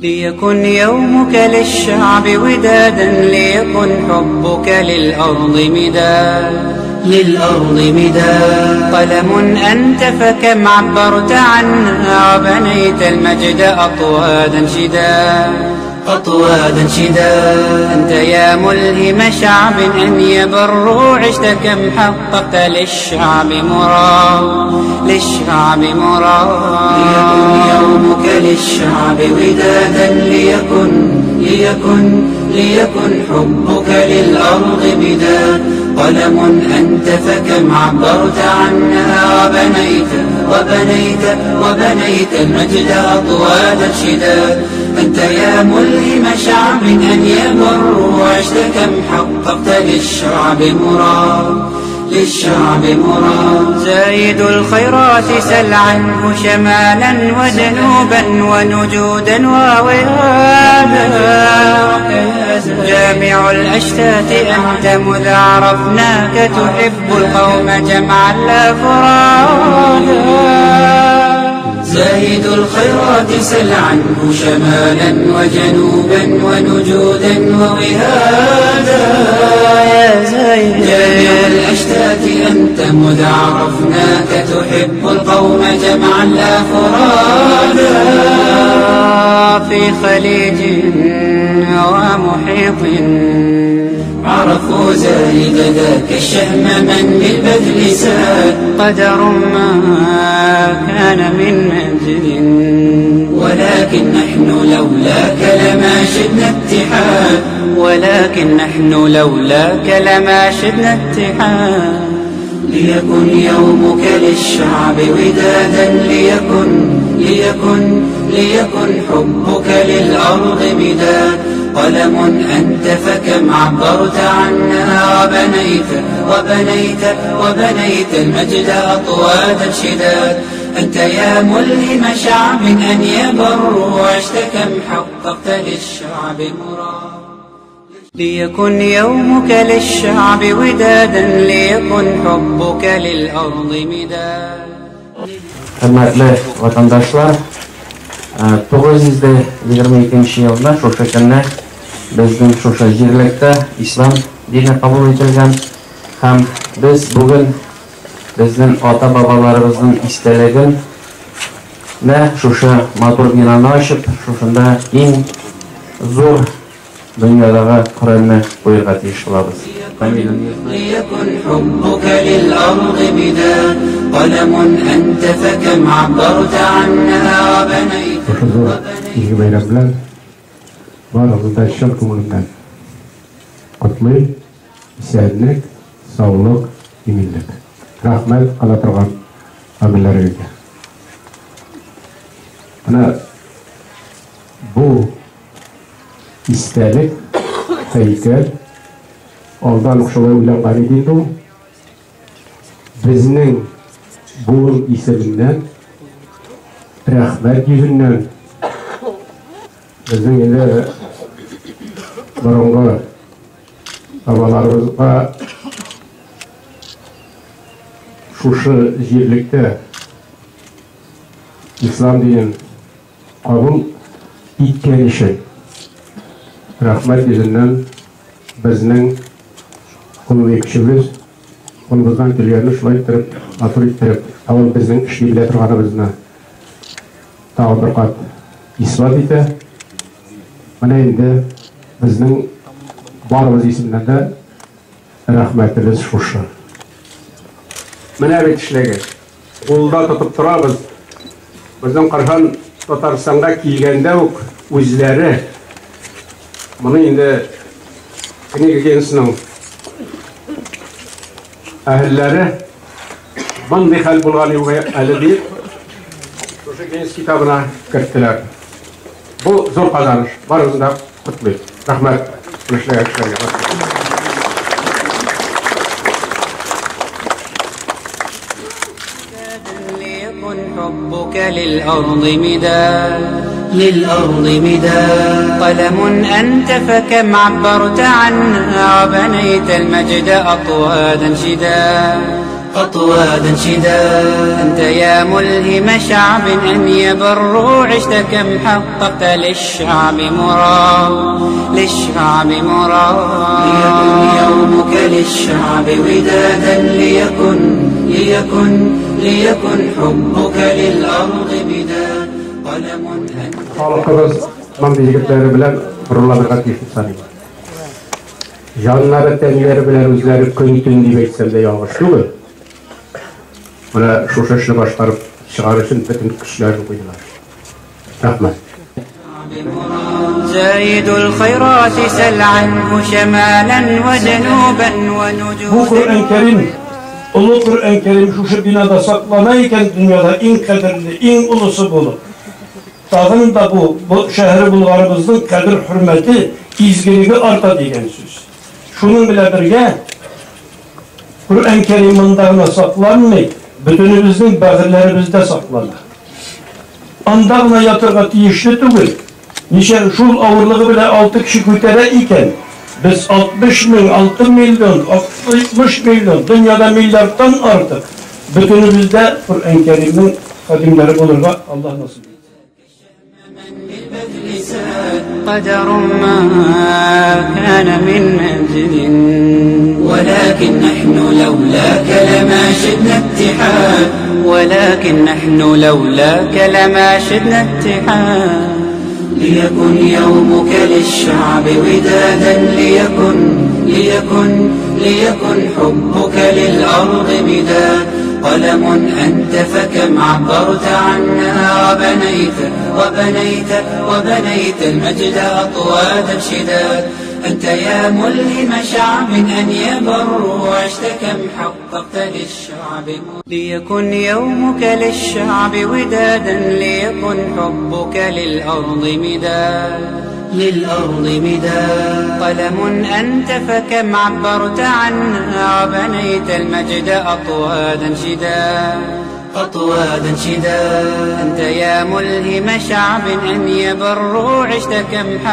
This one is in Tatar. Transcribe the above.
ليكن يومك للشعب ودادا، ليكن حبك للأرض مداد، للأرض مداد. قلم أنت فكم عبرت عنا، وبنيت المجد أطوادا شداد، أطوادا شداد. أنت يا ملهم شعب أن يبروا، عشت كم حققت للشعب مراد، للشعب مراد. ليكن يومك للشعب ودادا، ليكن ليكن ليكن حبك للأرض مداد. قلم أنت فكم عبرت عنا، وبنيت وبنيت وبنيت المجد أطوادا شداد. أنت يا ملهم شعب أن يبروا، عشت كم حققت للشعب مراد، للشعب مراد. زايد الخيرات سل عنه شمالا وجنوبا ونجودا ووهادا. جامع الأشتات أنت مذ عرفناك، تحب القوم جمعا لا فرادا. زاهد الخيرات سل عنه شمالا وجنوبا ونجودا ووهادا. يا زايد جامع الأشتات أنت مذ عرفناك، تحب القوم جمعا لا فرادا. في خليج ومحيط عرفوا زايد ذاك الشهم من بالبذل ساد. قدر ما كان من مجد، ولكن نحن لولاك لما شدنا اتحاد، ولكن نحن لولاك لما شدنا اتحاد. ليكن يومك للشعب ودادا، ليكن ليكن ليكن حبك للأرض مداد. قلم أنت فكم عبرت عنا، وبنيت وبنيت وبنيت المجد أطوادا شداد. أنت يا ملهم شعب أن يبروا، عشت كم حققت للشعب مراد. ليكن يومك للشعب ودادا، ليكن حبك للأرض مداد. Хөрмәтле ватандашлар, 922 елда шушы көнне безнең шушы җирлектә ислам дине кабул ителгән һәм без бүген безнең ата-бабаларыбызның истәлеген менә шушы матур бинаны ачып, шушында иң зур дөньядагы Коръәнне куярга тиеш булабыз. ليكن حبك للأرض مداد، قلم أنت فكم عبرت عنا، وبنيت Изге бәйрәм белән барыгызны да чын күңелемнән котлыйм. Исәнлек, саулык, иминлек. Рәхмәт кыла торган гамәлләрегезгә. Менә бу истәлек, һәйкәл алдан ук шулай уйланган иде инде ул. Безнең буын исеменнән, рәхмәт йөзеннән безнең инде борынгы бабаларыбызга шушы җирлектә ислам динен кабул иткән өчен рәхмәт йөзеннән безнең гомуми көчебез, кулыбыздан килгәнне шулай иттереп, матур иттереп, ә ул безнең эшли белә торганыбызны тагын бер кат исбат итә. Менә инде безнең барыбыз исеменнән дә рәхмәтебез шушы. Менә бит эшләгез. Кулда тотып торабыз. Безнең Кыргыз Татарстанга килгәндә үк үзләре моны инде книга Гиннесның әһелләре мондый хәл булган юк әле дип шушы Гиннес китабына керттеләр. Бу зур казаныш. Барыгызны да котлыйм. Рәхмәт эшләгән кешеләргә. ليكن حبك للأرض مداد، للأرض مداد. قلم أنت فكم عبرت عنا، وبنيت المجد أطوادا شداد. أطوادا شداد. أنت يا ملهم شعب أن يبروا عشت كم حققت للشعب مراد، للشعب مراد. ليكن يومك للشعب ودادا، ليكن ليكن ليكن حبك للأرض مداد. قلم أنت. Халкыбыз мондый егетләре белән горурланырга тиеш дип саныйм. Җаннары, тәннәре белән үзләре көн-төн дип әйтсәм дә ялгыш түгел. Менә шушы эшне башкарып чыгар өчен бөтен көчләрен куйдылар. Рәхмәт. زايد الخيرات سل عنه شمالا وجنوبا ونجودا. Бу Коръән Кәрим, олы Коръән Кәрим шушы бинада саклана икән, дөньяда иң кадерле, иң олысы булып. Тагын да бу шәһәр Булгарыбызның кадер хөрмәте, изгелеге арта дигән сүз. Шуның белән бергә Коръән Кәрим монда гына сакланмый, бөтенебезнең бәгырьләребездә саклана. Анда гына ятырга тиешле түгел. Ничә шул авырлыгы белән 6 кеше күтәрә икән, без 60 мең, 6 миллион, 60 миллион, дөньяда миллиардтан артык. Бөтенебездә Коръән Кәримнең хадимнәре булырга Аллаһ насыйп итсен. قدر ما كان من مجد، ولكن نحن لولاك لما شدنا اتحاد، ولكن نحن لولاك لما شدنا اتحاد. ليكن يومك للشعب ودادا، ليكن ليكن ليكن حبك للأرض مداد. قلم أنت فكم عبرت عنا وبنيت وبنيت وبنيت المجد أطوادا شداد. أنت يا ملهم شعب أن يبروا عشت كم حققت للشعب. ليكن يومك للشعب ودادا، ليكن حبك للأرض مداد، للأرض مداد. قلم أنت فكم عبرت عنا وبنيت المجد أطوادا شداد، أطوادا شداد. أنت يا ملهم شعب أن يبروا عشت كم حققت